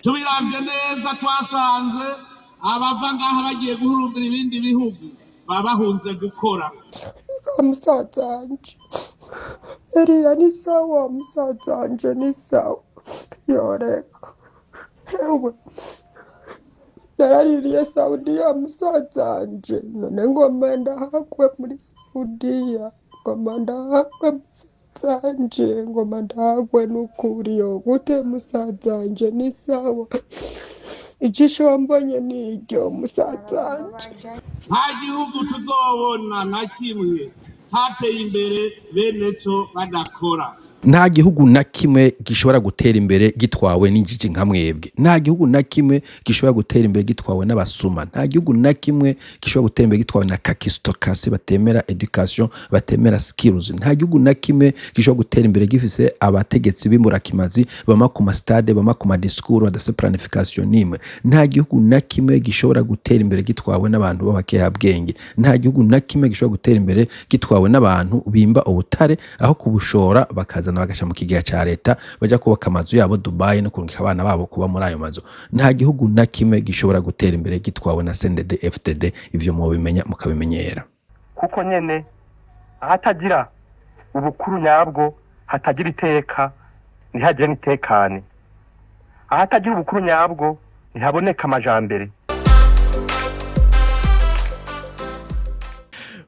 Tubiravye neza, twasanze abava ngaha bagiye guhurumbira ibindi bihugu baba bahunze gukora. Reka musaza wanje Eliya, ni sawa musaza wanje, ni sawa. Yoreka hewe, naraririye Saudiya musaza wanje, none ngoma ndahakwe muri Saudiya, ngoma ndahakwe musaza wanje, ngoma ndahakwe n'ukuri. Yo gute musaza wanje, ni sawa, ijisho wambonye ni iryo musaza wanje. Nta gihugu tuzobona na kimwe cateye imbere bene co badakora. Nta gihugu na kimwe gishobora gutera imbere gitwawe n'injiji nka mwebwe. Nta gihugu na kimwe gishobora gutera imbere gitwawe n'abasuma. Nta gihugu na kimwe gishobora gutera imbere gitwawe na kakistocratie, batemera education, batemera skills. Nta gihugu na kimwe gishobora gutera imbere gifise abategetsi b'imburakimazi, bama ku mastade, bama ku madiscours, badafise planification n'imwe. Nta gihugu na kimwe gishobora gutera imbere gitwawe n'abantu b'abakehabwenge. Nta gihugu na kimwe gishobora gutera imbere gitwawe n'abantu bimba ubutare, aho kubushora bakazana bagasha mu kigega ca leta, baja kubaka amazu yabo Dubai no kurungika abana babo kuba muri ayo mazu. Nta gihugu na kimwe gishobora gutera imbere gitwawe na CNDD FDD. Ivyo mubimenya mukabimenyera. Kuko nyene ahatagira ubukuru nyabwo hatagira iteka, ntihagire n'itekane. Ahatagira ubukuru nyabwo ntihaboneka amajambere.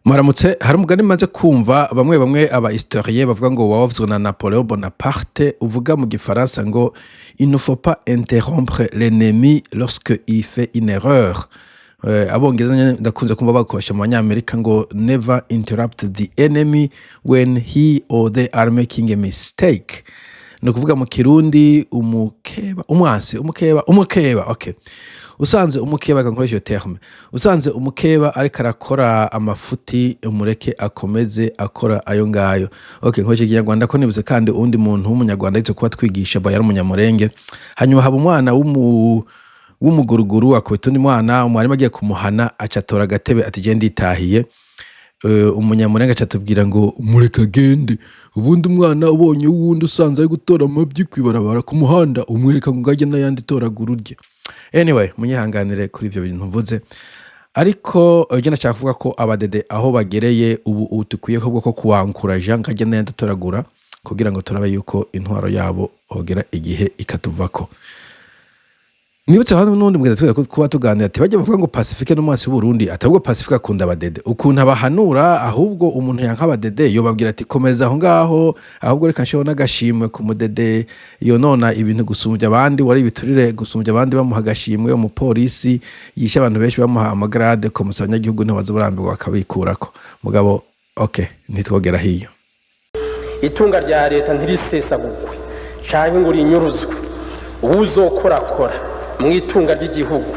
Muramutse. Hari umugani maze kumva bamwe bamwe aba historien bavuga ngo wavuzwe na Napoléon Bonaparte, uvuga mu gifaransa ngo: "Il ne faut pas interrompre l'ennemi lorsque il fait une erreur." Abongereza nyene ndakunze kumva bakoresha mu banyamerika ngo: "Never interrupt the enemy when he or they are making a mistake." Ni ukuvuga mu Kirundi umukeba, umwansi, umukeba, umukeba, okay, usanze umukeba, reka nkoreshe iyo terme, usanze umukeba ariko arakora amafuti, umureke akomeze akora ayo ngayo. Okay, nkoreshe Ikinyarwanda ko nibuze kandi uwundi muntu w'Umunyarwanda yize kuba twigisha ba yari Umunyamurenge. Hanyuma haba umwana w'umuguruguru akubita undi mwana. Umwarimu agiye kumuhana, aca atora agatebe ati: "Je nditahiye." Umunyamurenge aca atubwira ngo: "Mureke agende. Ubundi umwana ubonye uwundi usanze ari gutora amabyi kw'ibarabara ku muhanda, umwereka ngo ngajye n'ayandi toragura urye." Anyway, munyihanganire kuri ivyo bintu mvuze, ariko je ndashaka kuvuga ko abadede aho bagereye ubu dukwiye ko ko kubankuraja ngajya n'ayandi toragura, kugira ngo turabe yuko intwaro yabo hogera igihe ikatuvako. Nibutse hano n'undi mugezi twese kuba tuganira ati bajya bavuga ngo Pacifique n'umwasi w'Uburundi, ati ahubwo Pacifique akunda abadede ukuntu abahanura. Ahubwo umuntu yanka abadede yobabwira ati: "Komereza aho ngaho, ahubwo reka nshireho n'agashimwe ku mudede yonona ibintu gusumbya abandi, wari ibiturire gusumbya abandi, bamuha agashimwe, umupolisi yishe abantu benshi bamuha amagrade, komusa abanyagihugu ntibaza burambirwa bakabikurako." Mugabo okay, ntitwogera hiyo. Itunga rya leta ntirisesagurwe canke ngo rinyuruzwe. Uwuzokorakora mu itunga ry'igihugu,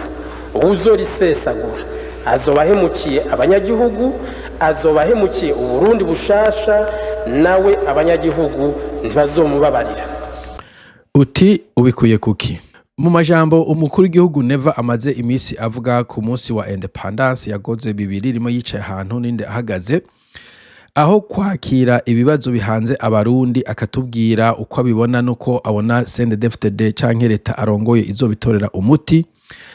uwuzorisesagura, azoba ahemukiye abanyagihugu, azoba ahemukiye Uburundi bushasha, nawe abanyagihugu ntibazomubabarira. Uti ubikuye kuki? Mu majambo umukuru w'igihugu Neva amaze iminsi avuga ku munsi wa independance, yagoze bibiri rimwe yicaye ahantu ninde ahagaze, aho kwakira ibibazo bihanze Abarundi akatubwira uko abibona nuko abona CNDD-FDD canke leta arongoye izobitorera umuti,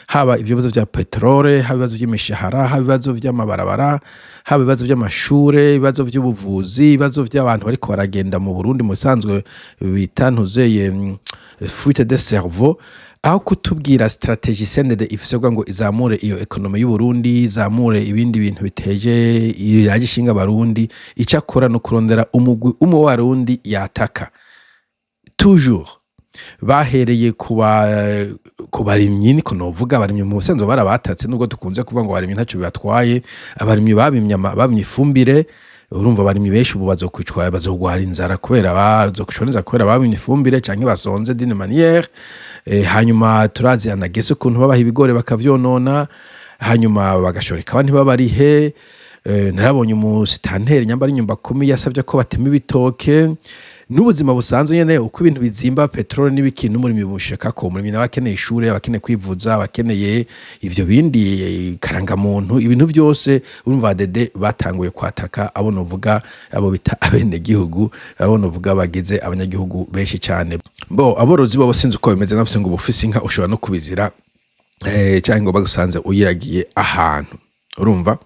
haba ivyo bibazo vya peterole, haba ibibazo vy'imishahara, haba ibibazo vy'amabarabara, haba ibibazo vy'amashure, ibibazo vy'ubuvuzi, ibibazo vy'abantu bariko baragenda mu Burundi mu bisanzwe bita ntuzeye fuite de cerveau, aho kutubwira stratégie CNDD ifise kugira ngo izamure iyo économie y'u Burundi, izamure ibindi bintu biteje iraje ishinga Abarundi, ico akora no kurondera umugwi umwe w'Abarundi yataka toujours. Bahereye ku barimyi, niko novuga. Abarimyi mu busanzwe barabatatse, nubwo dukunze kuvuga ngo abarimyi ntacyo bibatwaye. Abarimyi babimye ifumbire. Urumva abarimyi benshi ubu bazokwicwa, bazogwara inzara kubera bazokwicwa n'inzara kubera babimye ifumbire canke basonze d'une manière. Hanyuma turazi anagese ukuntu babaha ibigori bakavyonona, hanyuma bagashora ikawa ntibabarihe. Narabonye umusitanteri nyambara inyumba kumi yasabye ko batema ibitoke n'ubuzima busanzwe nyene, uko ibintu bizimba, petrole n'ibiki, n'umurimyi bushaka ko umurimyi nawe akeneye ishure, abakeneye kwivuza, abakeneye ivyo bindi, karangamuntu, ibintu vyose. Urumva dede batanguye kwataka abo novuga abo bita abenegihugu, abo novuga bagize abanyagihugu benshi cane. Bo aborozi bo sinzi uko bimeze, nafise ngo ubufise inka ushobora no kubizira, canke ngo bagusanze uyiragiye ahantu, urumva.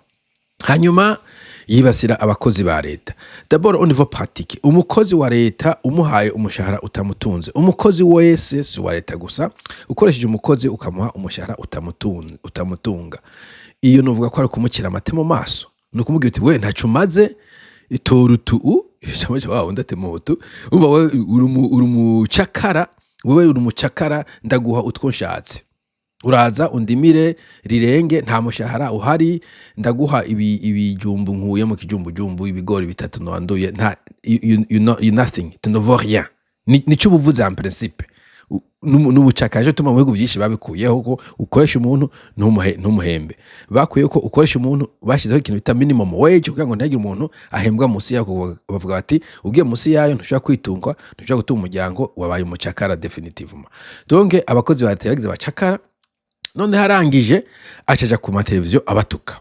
Hanyuma yibasira abakozi ba leta. D'abord, au niveau pratique, umukozi wa leta umuhaye umushahara utamutunze, umukozi wese, si uwa leta gusa, ukoresheje umukozi ukamuha umushahara utamutunga, iyo novuga ko ari kumukira amate mu maso. Ni ukumubwira uti: "We ntaco umaze, itora utu u wa wundi atema utu." Umva, wewe uri umucakara, wewe uri umucakara, ndaguha utwo nshatse, uraza undimire rirenge, nta mushahara uhari, ndaguha ibi ibijumbu nkuye mu kijumbujumbu, ibigori bitatu nwanduye, nta you know, you nothing, tu ne vaux rien. Nico ubuvuze en principe. N'ubucakaje tuma mu bihugu vyinshi babikuyeho ko ukoresha umuntu ntumuhembe. Bakuyeho ko ukoresha umuntu, bashyizeho ikintu bita minimum wage kugira ngo ntihagire umuntu ahembwa munsi yayo. Bavuga bati: "Ugiye munsi yayo ntushobora kwitunga, ntushobora gutunga umuryango, wabaye umucakara définitivement." Donc abakozi ba leta bagize abacakara. None harangije acaja ku mateleviziyo abatuka: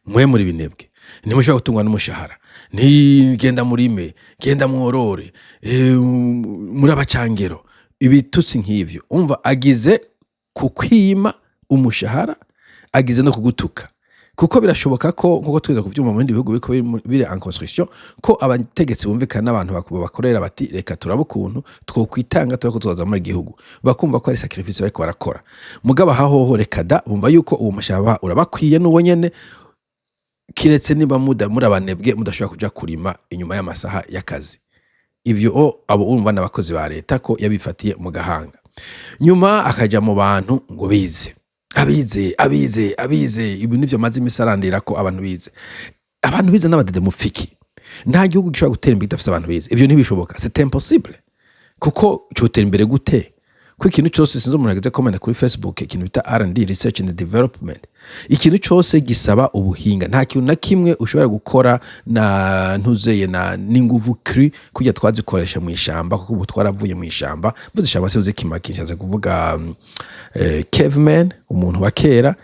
"Mwe muri binebwe, ntimushobora gutungwa n'umushahara, ntigenda murime, genda mworore, muri abacangero." Ibitutsi nk'ivyo, umva, agize kukwima umushahara, agize no kugutuka, kuko birashoboka ko, nkuko twiza kuvyumva mu bindi bihugu biriko biri en construction, ko abategetsi bumvikana n'abantu bakorera bati: "Reka turabe ukuntu twokwitanga, turako twaza muri igihugu." Bakumva ko ari sacrifice bariko barakora. Mugabo aha hoho reka da, bumva yuko uwo mushahara urabakwiye n'uwo nyene, kiretse niba muri abanebwe mudashobora kuja kurima inyuma y'amasaha y'akazi. Ivyo o abo urumva n'abakozi ba leta ko yabifatiye mu gahanga. Nyuma akaja mu bantu ngo bize, abize, abize, abize. Ibi nivyo maze imisi arandira ko abantu bize, abantu bize n'abadede mupfiki. Nta gihugu gishobora gutera imbere kidafise abantu bize, ivyo ntibishoboka, c'est impossible. Kuko cotera imbere gute ko ikintu cyose, sinzi umuntu yagize comment kuri Facebook, ikintu bita R&D, research and development, ikintu cyose gisaba ubuhinga. Nta kintu na kimwe ushobora gukora na ntuzeye na n'inguvu cru kujya twazikoresha mu ishamba, kuko ubu twaravuye mu ishamba. Mvuze ishamba sinzi kimaki, nshatse kuvuga caveman, umuntu wa kera.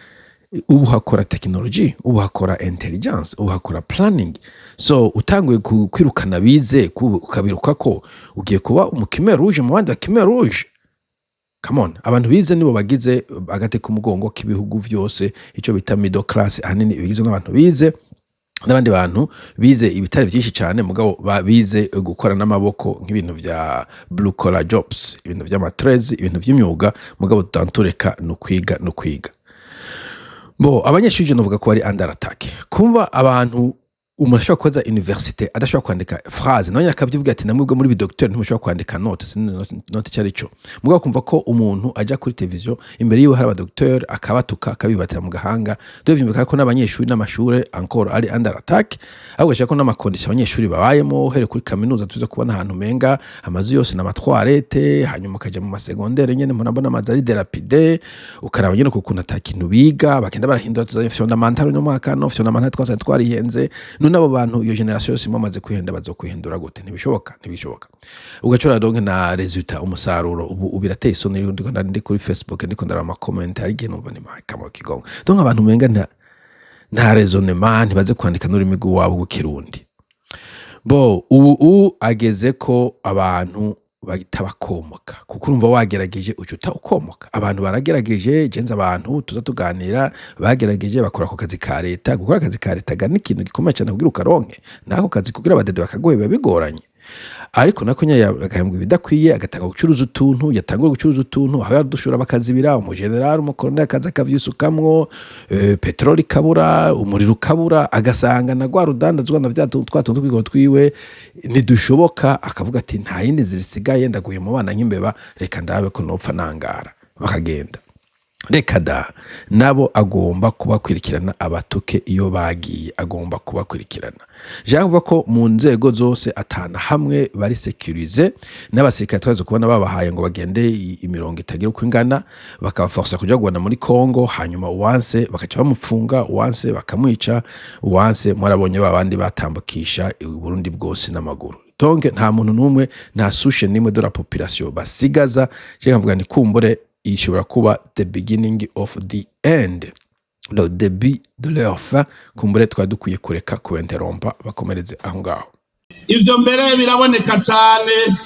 Ubu hakora technology, ubu hakora intelligence, ubu hakora planning. So utanguye kwirukana bize, ukabiruka ko ugiye kuba umu Khmer rouge mu bandi ba Khmer rouge. Come on, abantu bize nibo bagize agati k'umugongo k'ibihugu vyose. Ico bita middle class ahanini bigizwe n'abantu bize n'abandi bantu bize ibitari vyinshi cyane, mugabo bize gukora n'amaboko, nk'ibintu vya blue collar jobs, ibintu vy'amatrezi, ibintu vy'imyuga. Mugabo tutantureka no kwiga no kwiga. Bo abanyeshuri je novuga ko bari under attack. Kumva abantu, umuntu ashobora kubaza université adashobora kwandika phrase, nawe akavyivuga ati: "Namwebwe muri bidocteur ntimushobora kwandika note." Sinzi note icyo ari cyo, mugabo kumva ko umuntu aja kuri televiziyo, imbere yiwe hari abadocteur, akabatuka, akabibatira mu gahanga, dore vyumvikana ko n'abanyeshuri n'amashure encore ari under attack. Ahubwo gashaka ko n'ama conditions abanyeshuri babayemo, uhereye kuri kaminuza tuza kubona ahantu umenga amazu yose n'amatwarete, hanyuma ukaja mu ma secondaire nyene murabona amazu ari dilapidé, ukaraba nyene ukuntu ata kintu biga, bagenda barahindura: tuzanye fondamental uno mwaka, no fondamental twasanze twarihenze. None abo bantu, iyo génération yose mwamaze kwihenda, bazokwihindura gute? Ntibishoboka, ntibishoboka. Ugacora donc na résultat, umusaruro ubu birateye isoni. Ndiko ndi kuri Facebook, ndiko ndaraba ama comment, hari igihe numva ni kama kigongo. Donc abantu umenga nta raisonnement, ntibaze kwandika n'ururimi rw'iwabo rw'ikirundi. Bo ubu ageze ko abantu bahita bakomoka, kuko urumva wagerageje uca uta ukomoka. Abantu baragerageje, genza abantu tuza tuganira, bagerageje bakora ako kazi ka leta. Gukora akazi ka leta ga ni ikintu gikomeye cyane kugira ukaronke nako kazi, kugira abadede bakaguhe biba bigoranye. Ariko nako nyine agahembwa ibidakwiye, agatanga gucuruza utuntu, yatangura gucuruza utuntu aho yadushura bakazibira, umujenerali, umukoloneli akaza akavyisukamwo, peteroli ikabura, umuriro ukabura, agasanga na rwa rudandazwa na vya twa tuntu twiko twiwe ntidushoboka, akavuga ati: "Nta yindi nzira isigaye, ndaguye mu bana nk'imbeba, reka ndabe ko nopfa nangara." Bakagenda. Reka da, nabo agomba kubakurikirana, abatuke iyo bagiye agomba kubakurikirana. Jean kuvuga ko mu nzego zose atana hamwe bari sécurisés. N'abasirikare twaze kubona babahaye ngo bagende imirongo itagira uko ingana, bakabaforsa kuja guhana muri Congo, hanyuma uwanse bakaca bamupfunga, uwanse bakamwica, uwanse mwarabonye babandi batambukisha Burundi bwose n'amaguru. Donc nta muntu n'umwe, nta souche n'imwe de la population basigaza. Je nkavuga ni kumbure ishobora kuba the beginning of the end, le début de leur fin. Kumbure twari dukwiye kureka kubenterompa, bakomereze aho ngaho. Ivyo mbere biraboneka cane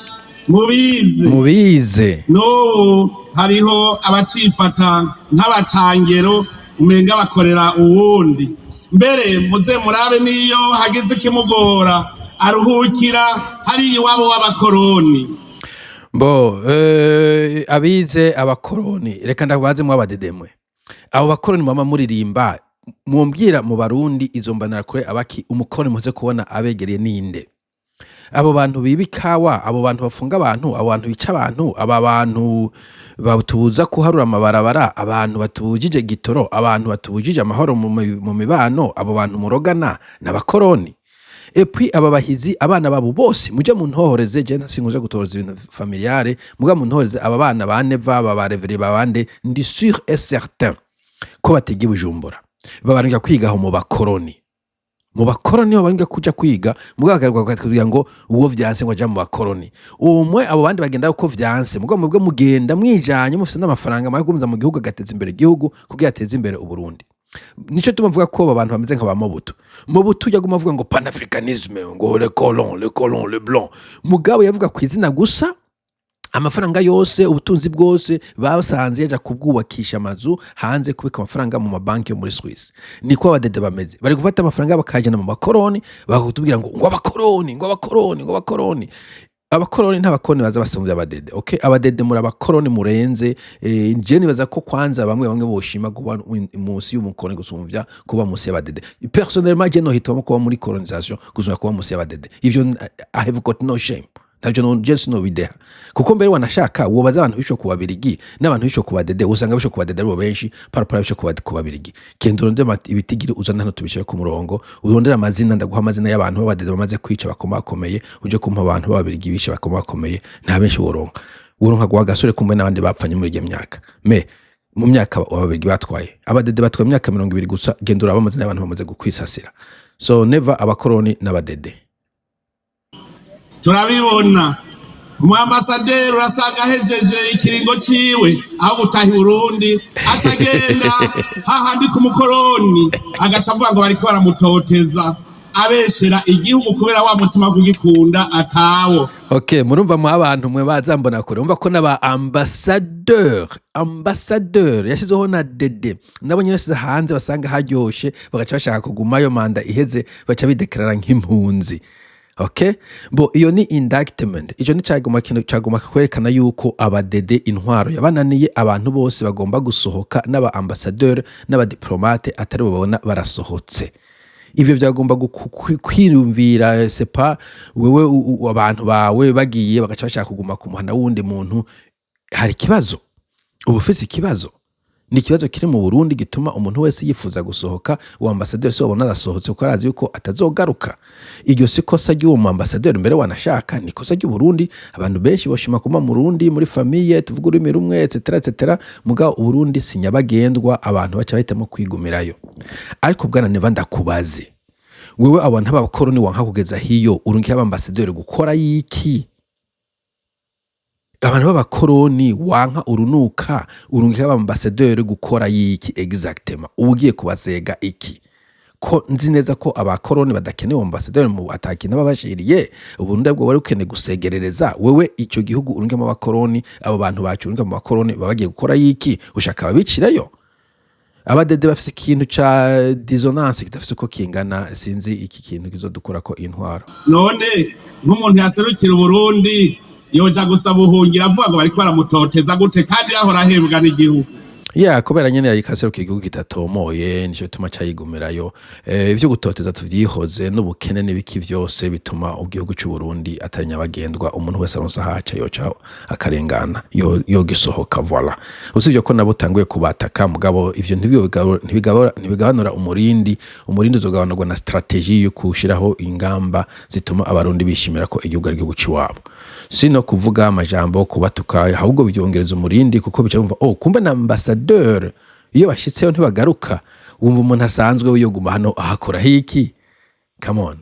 mubizi. Mubize. N'ubu hariho abacifata nk'abacangero, umenga bakorera uwundi. Mbere muze murabe, niyo hagize ikimugora aruhukira hariya iwabo w'abakoroni. Bo abize abakoroni, reka ndabaze mwabadedemwe, abo bakoroni mama muririmba, mumbwira mu Barundi izo mbonerakure abaki umukoroni muze kubona abegereye ninde? Abo bantu biba ikawa, abo bantu bafunga abantu, abo bantu bica abantu, aba bantu batubuza kuharura amabarabara, abantu batubujije gitoro, abantu batubujije amahoro mu mibano, abo bantu murogana n'abakoroni. Et puis aba bahizi, abana babo bose mujye mu ntohoreze. Je sinkuze gutohoreza ibintu familiale, muga mu ntohoreze aba bana ba Neva, aba ba Reverend babande, ndi sûr et certain ko batiga i Bujumbura, babarunga kwiga aho mu bakoroni. Mu bakoroni niho baringa kuja kwiga, mugabo bakavuga bakatubwira ngo uwo vyanse ngo aja mu bakoroni umwe, abo bandi bagenda uko vyanse. Mugabo mwebwe mugenda mwijanye, mufise n'amafaranga mwagumiza mu gihugu, agateza imbere igihugu kugira ateze imbere Uburundi. Nico tuma mvuga ko abo bantu bameze nka ba Mobutu. Mobutu yaguma avuga ngo panafricanisme, ngo le colon, le colon, le blanc. Mugabo yavuga ku izina gusa. Amafaranga yose, ubutunzi bwose basanze yaja kubwubakisha amazu hanze, kubika amafaranga mu mabanki yo muri Suisse. Niko abadede bameze, bari gufata amafaranga bakayajana mu bakoroni, bakatubwira ngo abakoroni, ngo abakoroni, ngo abakoroni. Abakoroni nta bakoroni baza basumvya abadede. Okay, abadede muri abakoroni murenze. Je nibaza ko kwanza bamwe bamwe boshima kuba munsi y'umukoroni gusumvya kuba munsi y'abadede. Personnellement, je nohitamo kuba muri colonisation gusumvya kuba munsi y'abadede. Ivyo I have got no shame, ntavyo no je sinobideha, kuko mbere wanashaka wobaza abantu bishwe ku Babirigi n'abantu bishwe ku badede, usanga bishwe ku badede aribo benshi par rapport bishwe ku Babirigi. Kenda urondere ibitigiri uzana hano tubishire ku murongo, urondere amazina, ndaguha amazina y'abantu b'abadede bamaze kwica bakomakomeye, uje kumpa abantu b'Ababirigi bishe bakomakomeye. Nta benshi woronka. Woronka guha gasore kumbe n'abandi bapfanye muri iyo myaka. Me mu myaka Ababirigi batwaye, abadede batwaye imyaka 20 gusa. Genda urabe amazina y'abantu bamaze gukwisasira. So never abakoroni n'abadede. Turabibona, umwambasaderi urasanga ahejeje ikiringo ciwe, aho gutaha i Burundi aca agenda hahandi ku mukoroni, agaca avuga ngo bariko baramutoteza, abeshera igihugu kubera wa mutima wo kugikunda atawo. Ok, murumva mu abantu mwe bazambona kure, umva ko n'aba ambassadeur yashyizeho na dede nabo nyine basize hanze, basanga haryoshe, bagaca bashaka kugumayo. Manda iheze baca bidekarara nk'impunzi. Okay, bo iyo ni indictment. Ico ni caguma kintu caguma kwerekana yuko abadede intwaro yabananiye. Abantu bose bagomba gusohoka, n'aba ambassadeur n'abadiplomate atari bo babona barasohotse. Ivyo byagomba kwiyumvira sepa wewe abantu bawe bagiye bagaca bashaka kuguma ku muhana w'uwundi muntu, hari ikibazo. Uba ufise ikibazo. Ni ikibazo kiri mu Burundi gituma umuntu wese yifuza gusohoka. Uwo ambasaderi si wabona arasohotse kuko arazi yuko atazogaruka. Iryo si kosa ry'uwo mu ambasaderi, mbere wanashaka ni ikosa ry'Uburundi. Abantu benshi boshima kuba mu Burundi, muri famille tuvuga ururimi rumwe, etc etc. Mugabo Uburundi si nyabagendwa, abantu baca bahitamo kwigumirayo. Ariko bwana Neva, ndakubaze wewe, abantu b'abakoroni wanka kugeza hiyo urungiye abambasaderi gukora yiki? Abantu b'abakoroni wanka urunuka urungiye abambasaderi gukora yiki exactement? Uba ugiye kubasega iki, ko nzi neza ko abakoroni badakenewe? Ambasaderi mu atakintu baba bashiriye Uburundi bwo wari ukeneye gusegerereza wewe ico gihugu urungemo abakoroni. Abo bantu bacurunga mu bakoroni baba bagiye gukora yiki? Ushaka babicirayo? Abadede bafise ikintu ca dissonance kidafise uko kingana. Sinzi iki kintu kizodukurako intwaro. None nk'umuntu yaserukira Uburundi yoja gusaba ubuhungiro avuga ngo bariko baramutoteza gute, kandi yahora ahembwa n'igihugu? Ya, kubera nyene yariko igihugu kidatomoye, nico gituma cayigumirayo. Ivyo gutoteza tuvyihoze, n'ubukene n'ibiki vyose bituma igihugu c'Uburundi atari nyabagendwa. Umuntu wese aronse ahaca yoca akarengana, yogisohoka, voilà. Usivye ko nabo utanguye kubataka, mugabo ivyo ntibigabanura umurindi. Umurindi uzogabanurwa na stratégie yo gushiraho ingamba zituma Abarundi bishimira ko igihugu ari igihugu c'iwabo, sino kuvuga amajambo, kubatuka, ahubwo byongereza umurindi, kuko bica bumva: "Oh, kumbe na ambassadeur iyo bashitseyo ntibagaruka." Wumva umuntu asanzwe yoguma hano ahakora hiki? Come on.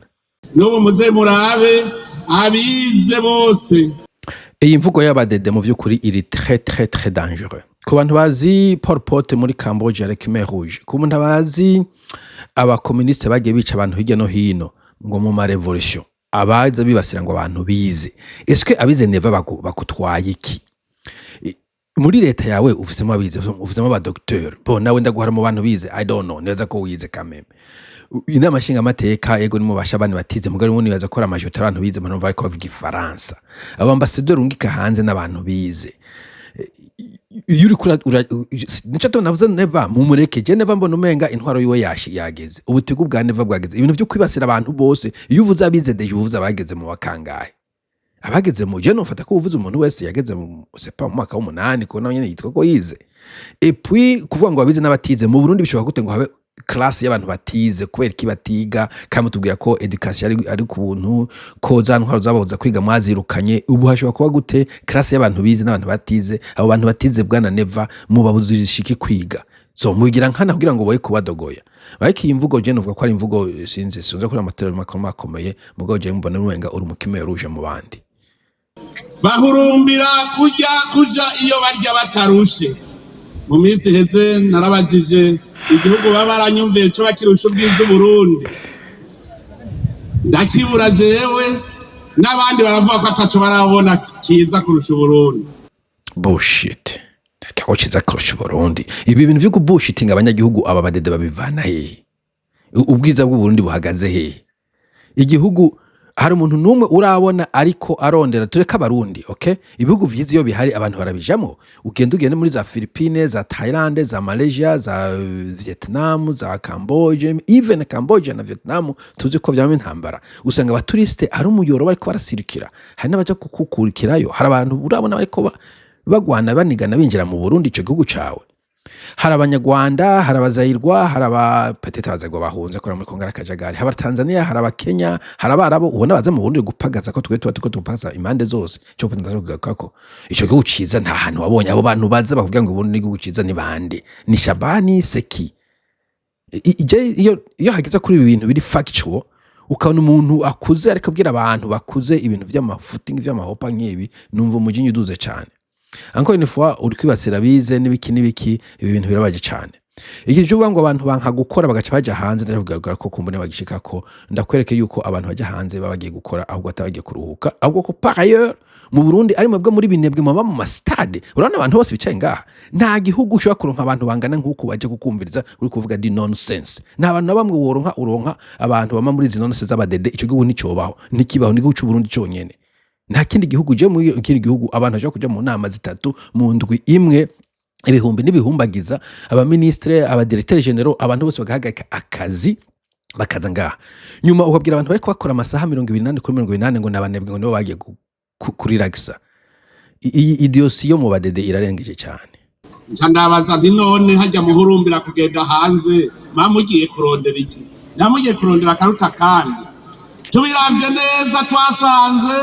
N'ubu muze murabe abize bose. Iyi mvugo y'abadede mu vy'ukuri iri très très très dangereux. Ku bantu bazi Pol Pot muri Cambodge, les Khmer Rouge, ku muntu bazi abakomuniste bagiye bica abantu hirya no hino ngo mu ma révolution, abaza bibasira ngo abantu bize. Est-ce abize, Neva, bakutwaye iki? Muri leta yawe ufisemo abize, ufisemo abadokiteri. Bo nawe ndaguhara mu bantu bize, I don't know neza ko wize kameme. Inama nshingamateka, ego, nimubasha abandi batize, mugabo rimwe nibaza ko ari amajorité abantu bize. Mpamvu bariko bavuga ifaransa, abambasaderi ungika hanze n'abantu bize. Iyo uriko nico to navuze, Neva mumureke. Je Neva mbona umenga intwaro yiwe yashi yageze, ubutigu bwa Neva bwageze, ibintu vyo kwibasira abantu bose. Iyo uvuze abize, déjà uvuze abageze mu wakangahe, abageze mu, je nofata ko uvuze umuntu wese yageze mu, c'est pas, mu mwaka w'umunani, ko nawe nyene yitwa ko yize. Et puis kuvuga ngo abize n'abatize mu Burundi, bishobora gute ngo habe classe y'abantu batize? Kubera iki batiga kandi mutubwira ko éducation ari ku buntu, ko za ntwaro zababuza kwiga mwazirukanye? Ubu hashobora kuba gute classe y'abantu bize n'abantu batize? Abo bantu batize, bwana Neva, mubabuzisha iki kwiga? So mubigira nkana kugira ngo boye kubadogoya. Ariko iyi mvugo, je novuga ko ari imvugo, sinzi ko ari amatorero makuru makomeye, mugabo je mbona umenga uri umukimero uje mu bandi. Bahurumbira kurya, kuja iyo barya batarushe. Mu minsi iheze narabajije igihugu baba baranyumviye co bakirusha ubwiza Uburundi, ndakibura jewe, n'abandi baravuga ko ataco barabona ciza kurusha Uburundi. Bullshit! Ko kiza kurusha Uburundi? Ibi bintu vyo kubullshitinga abanyagihugu, aba badede babivana hehe? Ubwiza bw'Uburundi buhagaze hehe? Igihugu hari umuntu n'umwe urabona ariko arondera? Tureke Abarundi, okay? Ibihugu vyiza iyo bihari abantu barabijamo. Ugenda, ugende muri za Philippines, za Thailand, za Malaysia, za Vietnam, za Cambodia. Even Cambodia na Vietnam tuzi ko vyama intambara, usanga abatouriste ari umuyoro bariko barasirikira, hari n'abaja kukukurikirayo. Hari abantu urabona bariko bagwana, banigana binjira mu Burundi, ico gihugu cawe? Hari Abanyarwanda, hari Abazayirwa, hari aba peut-être Abazayirwa bahunze kora muri Kongo ari akajagari, hari Abatanzania, hari Abakenya, hari Abarabu ubona baza mu Burundi gupagaza, ko twe tuba turiko tupagaza impande zose. Ico kugaruka ko ico gihugu ciza, nta hantu wabonye abo bantu baza bakubwira ngo Uburundi ni igihugu ciza. Ni bande? Ni Shabani Seki? Iyo hageze kuri ibi bintu biri factual, ukabona umuntu akuze ariko abwira abantu bakuze ibintu vy'amafuti vy'amahopa nk'ibi, numva umujinya uduze cane. Encore une fois, uri kwibasira bize n'ibiki n'ibiki. Ibi bintu birabaje cane. Ikintu cyo kuvuga ngo abantu banka gukora bagaca baja hanze, ndavuga ko kumbone bagishika ko ndakwereke yuko abantu baja hanze baba bagiye gukora, ahubwo atabagiye kuruhuka, ahubwo ko par ailleurs mu Burundi ari mwebwe muri binebwe muba mu mastade. Urabona abantu bose bicaye ngaha, nta gihugu ushobora kuronka abantu bangana nk'uku baje kukumviriza uri kuvuga di nonsense. Nta bantu na bamwe woronka. Uronka abantu bama muri izi nonsense z'abadede, ico gihugu nticobaho, ntikibaho. Ni igihugu c'Uburundi conyene, nta kindi gihugu. Je muri kindi gihugu abantu bashobora kuja mu nama zitatu mu ndwi imwe, ibihumbi n'ibihumbagiza, abaministre, abadirecteur généraux, abantu bose bagahagarika akazi bakaza ngaha. Nyuma ukabwira abantu bariko bakora amasaha 24/24 ngo nabanebwe, ngo nibo bagiye kuriragisa. Iyi idiotie yo mu badede irarengeje cyane. Nca ndabaza nti: "None hajya muhurumbira kugenda hanze, mugiye kurondera iki? Mugiye kurondera akaruta?" Kandi tubiravye neza, twasanze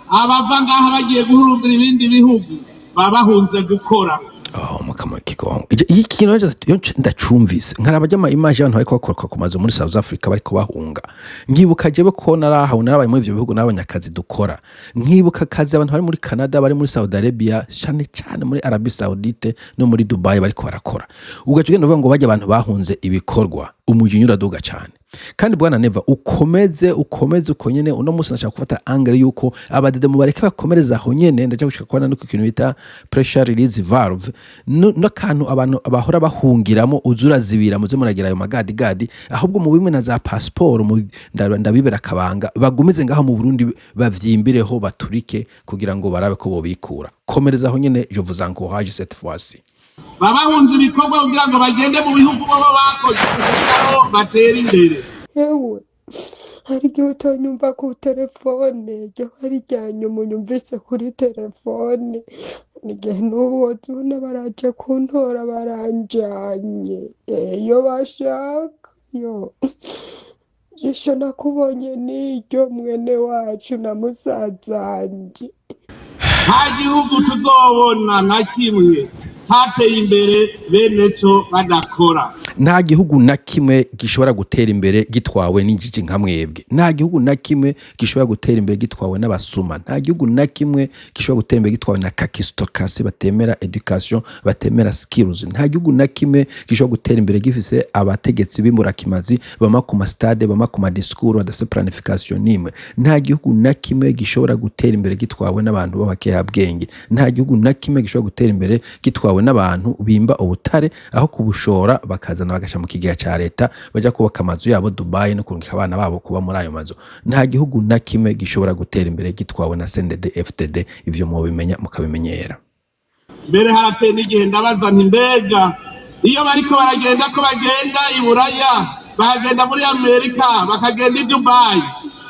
abava ngaha bagiye guhurumbira ibindi bihugu baba bahunze gukora. Oh, mukama kigongo! Iki kintu iyo ndacumvise, nkaraba ry'ama image y'abantu bariko bakoroka ku mazu muri South Africa bariko bahunga, nkibuka jewe ko narahawe, narabaye muri ivyo bihugu, nabonye akazi dukora, nkibuka akazi abantu bari muri Canada, bari muri Saudi Arabia, cane cane muri Arabie Saoudite no muri Dubai bariko barakora, ugaca ugenda uvuga ngo bajya abantu bahunze ibikorwa, umujinya uraduga cane. Kandi bwana Neva, ukomeze, ukomeze uko nyene. Uno munsi ndashaka gufata angle yuko abadede mubareke bakomereza aho nyene. Ndaja gushika kubona no ku kintu bita pressure release valve, n'akantu abantu bahora bahungiramo uzurazibira. Muze muragira ayo magadigadi, ahubwo mu bimwe na za passport, ndabibera akabanga, bagumize ngaho mu Burundi, bavyimbireho, baturike kugira ngo barabe ko bobikura. Komereza aho nyene, je vous encourage cette fois-ci. Baba bahunze ibikorwa kugira ngo bagende mu bihugu baba bakoze kugira ngo batere imbere. Yewe, hari igihe utanyumva ku telefone, iryo ari irya nyuma unyumvise kuri telefone. Igihe n'ubu ubona baraje kuntora baranjanye. Iyo bashaka yo jisho nakubonye n'iryo mwene wacu na musazanje. Nta gihugu tuzobona na kimwe cateye imbere bene co badakora. Nta gihugu na kimwe gishobora gutera imbere gitwawe n'injiji nka mwebwe. Nta gihugu na kimwe gishobora gutera imbere gitwawe n'abasuma. Nta gihugu na kimwe gishobora gutera imbere gitwawe na kakistocratie, batemera education, batemera skills. Nta gihugu na kimwe gishobora gutera imbere gifise abategetsi b'imburakimazi, bama ku mastade, bama ku madiscours, badafise planification n'imwe. Nta gihugu na kimwe gishobora gutera imbere gitwawe n'abantu b'abakehabwenge. Nta gihugu na kimwe gishobora gutera imbere gitwawe n'abantu bimba ubutare, aho kubushora bakazana bagashyira mu kigega ca leta, bajya kubaka amazu yabo Dubai no kurungika abana babo kuba muri ayo mazu. Nta gihugu na kimwe gishobora gutera imbere gitwawe na CNDD FDD. Ivyo mubimenya mukabimenyera. Mbere harateye n'igihe ndabaza nti: mbega iyo bariko baragenda, ko bagenda i Buraya, bakagenda muri Amerika, bakagenda i Dubai,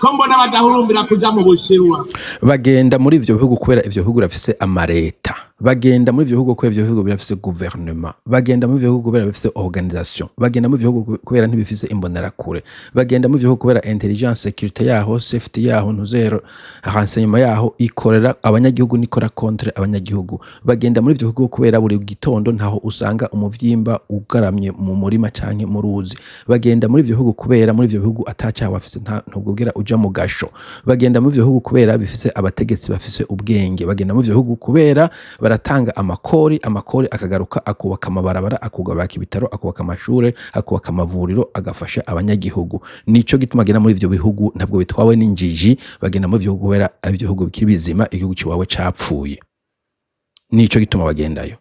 ko mbona badahurumbira kuja mu Bushinwa? Bagenda muri ivyo bihugu kubera ivyo bihugu birafise amareta. Bagenda muri ivyo bihugu kubera ivyo bihugu birafise guverinoma. Bagenda muri ivyo bihugu kubera bifise organisation. Bagenda muri ivyo bihugu kubera ntibifise imbonerakure. Bagenda muri ivyo bihugu kubera intelligence, sécurité yaho, safety yaho, ntuzero renseignement yaho ikorera abanyagihugu, nikora contre abanyagihugu. Bagenda muri ivyo bihugu kubera buri gitondo ntaho usanga umuvyimba ugaramye mu murima canke mu ruzi. Bagenda muri ivyo bihugu kubera muri ivyo bihugu atacaha bafise, ntubwira uja mu gasho. Bagenda muri ivyo bihugu kubera bifise abategetsi bafise ubwenge. Bagenda muri ivyo bihugu kubera baratanga amakori, amakori akagaruka akubaka amabarabara, akubaka ibitaro, akubaka amashure, akubaka amavuriro, agafasha abanyagihugu. Nico gituma bagenda muri ivyo bihugu. Ntabwo bitwawe n'injiji. Bagenda muri ivyo bihugu kubera ivyo bihugu bikiri bizima, igihugu ciwawe capfuye. Nico gituma bagendayo.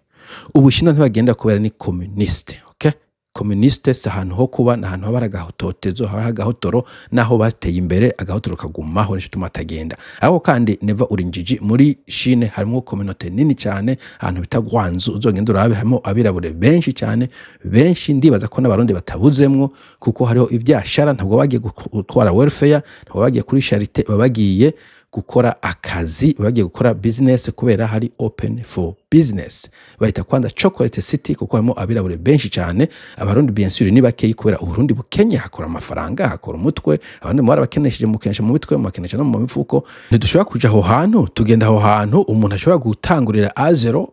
Ubushinwa ntibagenda kubera ni communiste, okay? Communiste si ahantu ho kuba, ni ahantu haba hari agahototezo, haba hari agahotoro. Naho bateye imbere, agahotoro kagumaho. Nico gituma batagenda. Ariko kandi neva uri injiji. Muri Chine harimo communauté nini cyane, ahantu bita Guangzhou, uzogenda urabe, harimo abirabure benshi cyane, benshi. Ndibaza ko n'Abarundi batabuzemwo, kuko hariho ibyashara. Ntabwo bagiye gutwara welfare, ntabwo bagiye kuri charité, baba bagiye gukora akazi, bagiye gukora business, kubera hari open for business. Bahita kwanza Chocolate City kuko harimo abirabure benshi cyane. Abarundi bien sûr ni bakeyi, kubera Uburundi bukenye. Hakora amafaranga, hakora umutwe. Abandi mu barabakenesheje, mukenesha mu mitwe, mubakenesha no mu mifuko. Ntidushobora kuja aho hantu. Tugenda aho hantu umuntu ashobora gutangurira à zéro,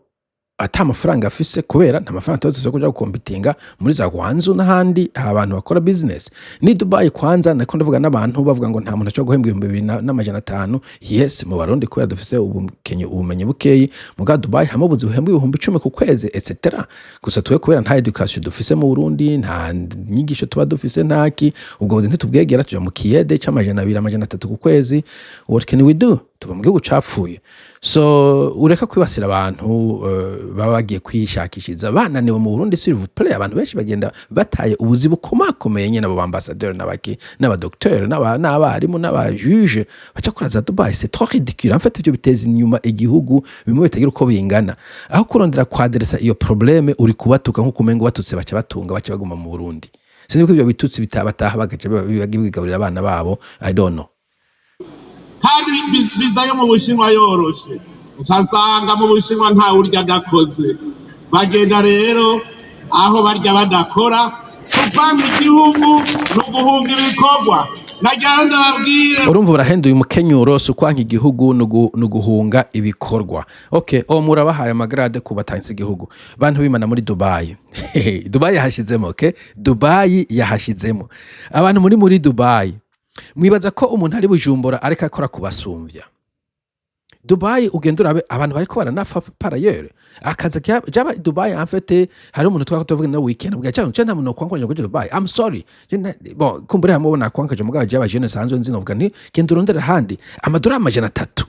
ata amafaranga afise, kubera nta mafaranga tuba dufise kuja gukompitinga muri za Guangzhou n'ahandi abantu bakora business. Ni Dubai kwanza nako ndavuga n'abantu bavuga ngo nta muntu ashobora guhembwa 2500. Yes, mu Barundi, kubera dufise ubukenye, ubumenyi bukeyi. Muga Dubai hamwe ubuzi buhembwa 10,000 ku kwezi, etc. Gusa twe kubera nta education dufise mu Burundi, nta nyigisho tuba dufise, ntaki, ubwo buzi ntitubwegera. Tuja mu kiyede c'amajana 200, 300 ku kwezi. What can we do? Tuva mu gihugu capfuye. So ureka kwibasira abantu baba bagiye kwishakishiriza, bananiwe mu Burundi, s'il vous plaît. Abantu benshi bagenda bataye ubuzi bukomakomeye nyene, abo ambassadeur n'abaki n'abadocteur n'abarimu n'abajuge, baca kora za Dubai. C'est trop ridicule en fait. Ivyo biteza inyuma igihugu bimwe bitagira uko bingana. Aho kurondera kwadresa iyo problème, uri kubatuka nk'uko umengo batutse baca batunga, baca baguma mu Burundi. Sinzi ko ivyo bitutsi bitabataha bagaca bigaburira abana babo. I don't know. Kandi viza yo mu Bushinwa yoroshe, ncasanga mu Bushinwa ntawe urya adakoze. Bagenda rero aho barya badakora. Si ukwanga igihugu, ni uguhunga ibikorwa. Nagira ndababwire. Urumva barahenduye umukenyuro: si ukwanka igihugu, ni uguhunga ibikorwa. Okay, uwo murabahaye amagrade ku batanze igihugu. Bantu bimana muri Dubai, Dubai yahashizemo. Okay, Dubai yahashizemo abantu muri Dubai. Mwibaza ko umuntu ari Bujumbura ariko akora kubasumvya Dubai? Ugenda urabe abantu bariko baranafa par ailleurs akazi jaba Dubai. En fait, hari umuntu twako tuvuga na weekend bwa cyane cyane, nta muntu kwankwaje kuja Dubai. I'm sorry. Bon, kumbure hamwe ubona kwankaje, mugabo jaba jeune sanzwe nzi, novuga nti genda urondera ahandi. Amadorari 300,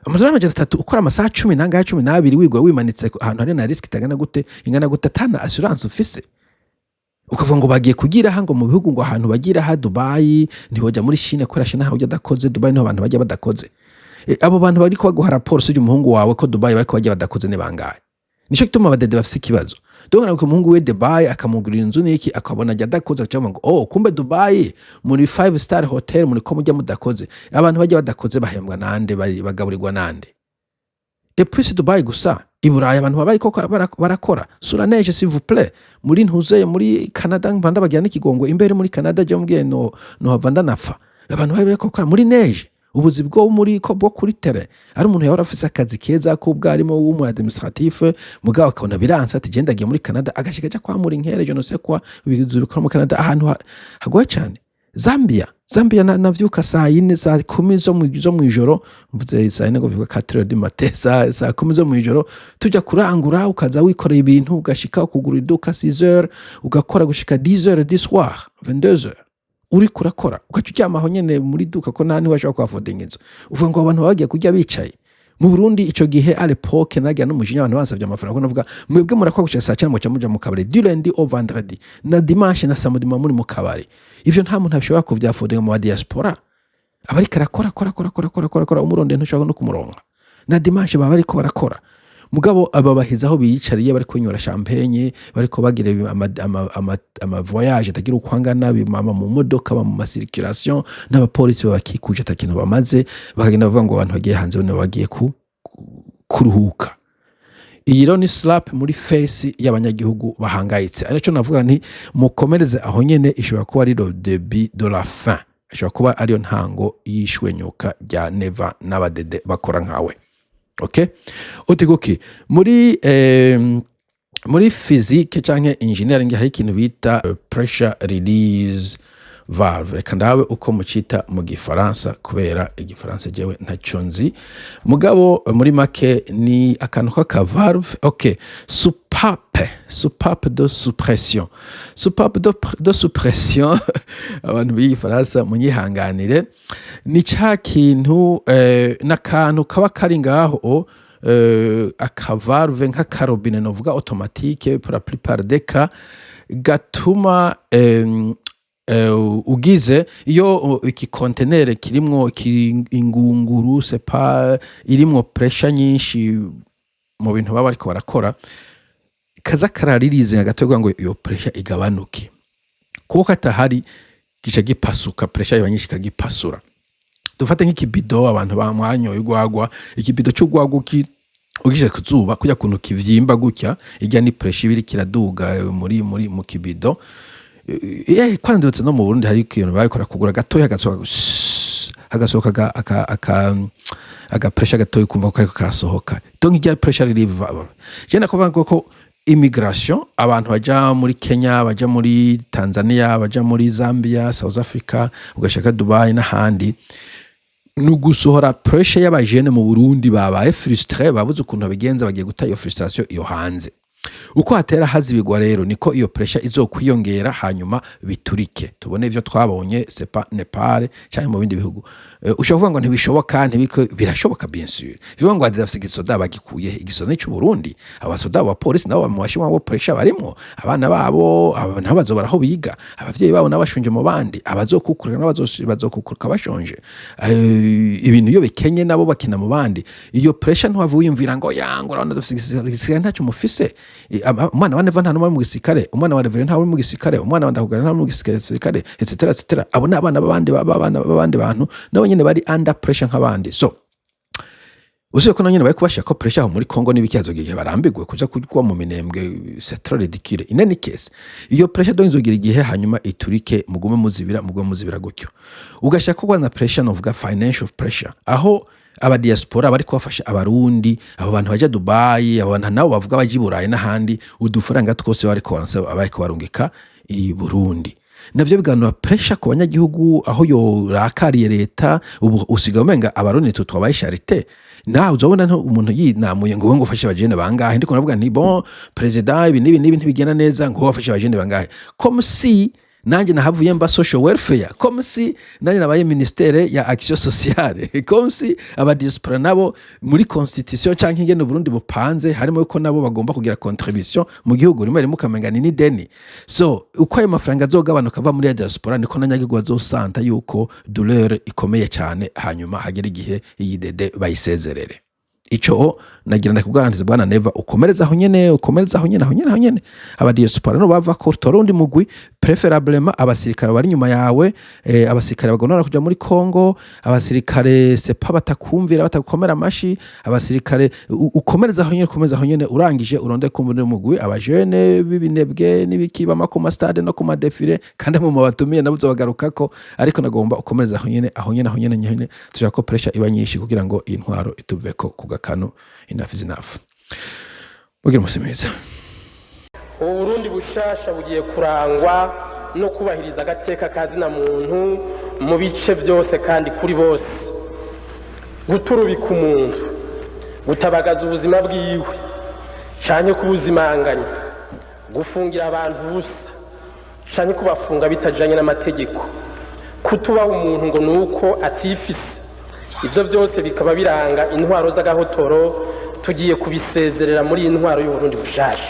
amadorari 300, ukora amasaha cumi n'angahe, 12, wigwa wimanitse ahantu hari na risque itangana gute, ingana gute, atana assurance ufise, ukavuga ngo bagiye kugira ngo mu bihugu, ngo ahantu bagira ha Dubai. Ntiwajya muri Chine kubera Chine ntaho ujya adakoze. Dubai niho abantu bajya badakoze. Abo bantu bariko baguha raporo, sije umuhungu wawe ko Dubai bariko bajya badakoze, ni bangahe? Nico gituma abadede bafise ikibazo. Donc arabuka umuhungu we Dubai, akamugurira inzu n'iki, akabona ajya adakoze, akavuga ngo: "Oh, kumbe Dubai muri five star hotel muri ko mujya mudakoze." Abantu bajya badakoze bahembwa nande? Bagaburirwa nande? Et puis si Dubai gusa, i Burayi abantu babaye koko barakora sous la neige, s'il vous plaît. Muri ntuze muri Canada mva ndabagira n'ikigongo imbere muri Canada, je mbwiye no hava ndanapfa. Abantu bari bariko bakora muri neige, ubuzi bwo muri ko bwo kuri terrain. Ari umuntu yahora afise akazi keza k'ubwarimu w'umu administratif, mugabo akabona biranse, ati: "Genda agiye muri Canada", agashika aja kwamura inkere, je ne sais quoi, ibizu bikora muri Canada ahantu hagoye cane. Zambia navyuka saa 4, saa 10 zo mw'ijoro, mvuze saa 4 ngo vyuka 4 heures du matin, saa 10 zo mw'ijoro tujya kurangura, ukaza wikoreye ibintu, ugashika ukugura iduka 6 heures, ugakora gushika 10 heures du soir, 22 heures uriko urakora, ugaca uryama aho nyene muri duka, ko nta ntiwashobora kuhafodinga inzu. Uvuga ngo abantu bagiye kurya bicaye. Mu Burundi ico gihe, à l'époque, nagira n'umujinya abantu bansavye amafaranga, ko navuga: "Mwebwe murakora gushika saa 9, muca muja mu kabari du lundi au vendredi, na dimanche na samedi muba muri mu kabari." Ivyo nta muntu ashobora kuvyafodinga mu ba diaspora. Abariko arakora, akora, akora, akora, akora, akora, akora, umurondeye ntushobora no kumuronka. Na dimanche baba bariko barakora, mugabo aba bahize aho biyicariye, bariko binywera champagne, bariko bagira ama voyage atagira uko angana, bimama mu modoka, ba mu ma circulation n'abapolisi babakikuje, ata kintu bamaze, bakagenda bavuga ngo abantu bagiye hanze bane bagiye kuruhuka. Iyi rero ni slap muri face y'abanyagihugu bahangayitse. Aricyo navuga nti mukomereze aho nyene, ishobora kuba ari le début de la fin, ishobora kuba ariyo ntango y'ishwenyuka rya Neva n'abadede bakora nkawe. Okay, uti kuki muri physique canke engineering hari ikintu bita pressure release valve? Reka ndabe uko mucita mu gifaransa, kubera igifaransa jewe ntacyo nzi. Mugabo muri make ni akantu k'aka valve, okay, soupape de suppression, soupape de suppression. Abantu b'igifaransa munyihanganire. Ni ca kintu, n'akantu kaba kari ngaho, aka valve nk'aka robinet novuga automatique pour la plupart des cas, gatuma ugize iyo iki conteneur kirimwo ingunguru sepa irimwo pressure nyinshi mu bintu baba bariko barakora, kaza kararirizinga gato kugira ngo iyo pressure igabanuke. Kuko katahari gica gipasuka, pressure iba nyinshi ikagipasura. Dufate nk'ikibido abantu bamwanyoye urwagwa, ikibido c'urwagwa ugishe ku zuba, kujya kuntu kivyimba gutya, irya ni pressure iba iriko iraduga muri mu kibido. Kwanza ndetse no mu Burundi hari ikintu babikora, kugura gatoya hagasohoka shhh, hagasohoka aga pressure gatoya, ukumva ko kariko karasohoka. Donc irya pressure relief valve, je ndakuvuga ko immigration, abantu baja muri Kenya, baja muri Tanzania, baja muri Zambia, South Africa, ugashaka Dubai n'ahandi, ni ugusohora pressure y'abajene mu Burundi babaye frustré, babuze ukuntu babigenza, bagiye guta iyo frustration iyo hanze. Uko hatera hazibigwa rero niko iyo pressure izokwiyongera, hanyuma biturike, tubone ivyo twabonye sepa Nepal cyangwa mu bindi bihugu. Ushobora kuvuga ngo ntibishoboka, ntibiko birashoboka, bien sûr. Bivuga ngo adafise igisoda, bagikuye igisoda cy'u Burundi, abasoda, abapolisi nabo mu bashinwa bo pressure barimwo, abana babo aba nabo bazobara aho biga, abavyeyi babo nabo bashonje mu bandi, abazokukurira nabo bazokukuruka bashonje. Ibintu iyo bikenye nabo bakina mu bandi. Iyo pressure ntiwava wiyumvira ngo yango urabona dufise igisirikare, ntacyo mufise. Umwana wa Neva nta n'umwe ari mu gisirikare, umwana wa Reverend ntawe uri mu gisirikare, umwana wa Ndahugara ntawe uri mu gisirikare, etc etc. Abo ni abana b'abandi, b'abana b'abandi bantu, nabo nyene bari under pressure nk'abandi. So usibye ko nabo nyene bari kubashira ko pressure aho muri Congo n'ibiki, hazogira igihe barambirwe kuja kuba mu minembwe, c'est trop ridicule. In any case, iyo pressure donc izogira igihe hanyuma iturike. Mugume muzibira, mugume muzibira gutyo. Ugashaka ko na pressure novuga financial pressure, aho aba diaspora bari kubafasha abarundi, abo bantu baja Dubai, abo bantu nabo bavuga baja i Burayi n'ahandi, udufaranga twose bariko baransaba, bariko barungika i Burundi, navyo biganura pressure ku banyagihugu aho yorakariye leta. Ubu usigaye umenga abarundi twe twabaye charité. Nawe uzobona umuntu yinamuye ngo wowe ngo ufashe abajene bangahe? Ndiko navuga nti: "Bon président, ibi n'ibi n'ibi ntibigenda neza", ngo wowe wafashe abajene bangahe? Comme si nanjye nahavuye mba social welfare, comme si nanjye nabaye ministère ya action sociale, comme si aba diaspora nabo muri constitution canke ingene Uburundi bupanze harimo ko nabo bagomba kugira contribution mu gihugu. Rimwe rimwe ukamenga ni n'ideni. So uko ayo mafaranga azogabanuka ava muri ya diaspora, niko n'abanyagihugu bazosanta yuko douleur ikomeye cyane, hanyuma hagera igihe iyi dede bayisezerere. Ico nagira ndakubwarantiza, bwana Neva, ukomereza aho nyene, ukomereza aho nyene, aho nyene, aho nyene. Aba diaspora no bava ko utora undi mugwi, préférablement abasirikare bari inyuma yawe, abasirikare bagomba kuja muri Congo, abasirikare sepa batakumvira, batagukomera amashi, abasirikare ukomereza aho nyene, ukomereza aho nyene. Urangije uronde ku muri mugwi abajene b'ibinebwe n'ibiki bama ku ma stade no ku ma défilé, kandi mu batumiye nabo uzobagarukako. Ariko nagomba ukomereza aho nyene, aho nyene, aho nyene nyene. Tushaka ko pressure iba nyinshi kugira ngo iyi ntwaro ituveko ku gakanu. Enough is enough. Mugire umusi mwiza. Ubu Burundi bushasha bugiye kurangwa no kubahiriza agateka ka zina muntu mu bice byose kandi kuri bose. Guturubika umuntu, gutabagaza ubuzima bwiwe canke kubuzimanganya, gufungira abantu ubusa canke kubafunga bitajanye n'amategeko, kutubaha umuntu ngo ni uko atifise, ibyo byose bikaba biranga intwaro z'agahotoro, tugiye kubisezerera muri iyi ntwaro y'Uburundi bushasha.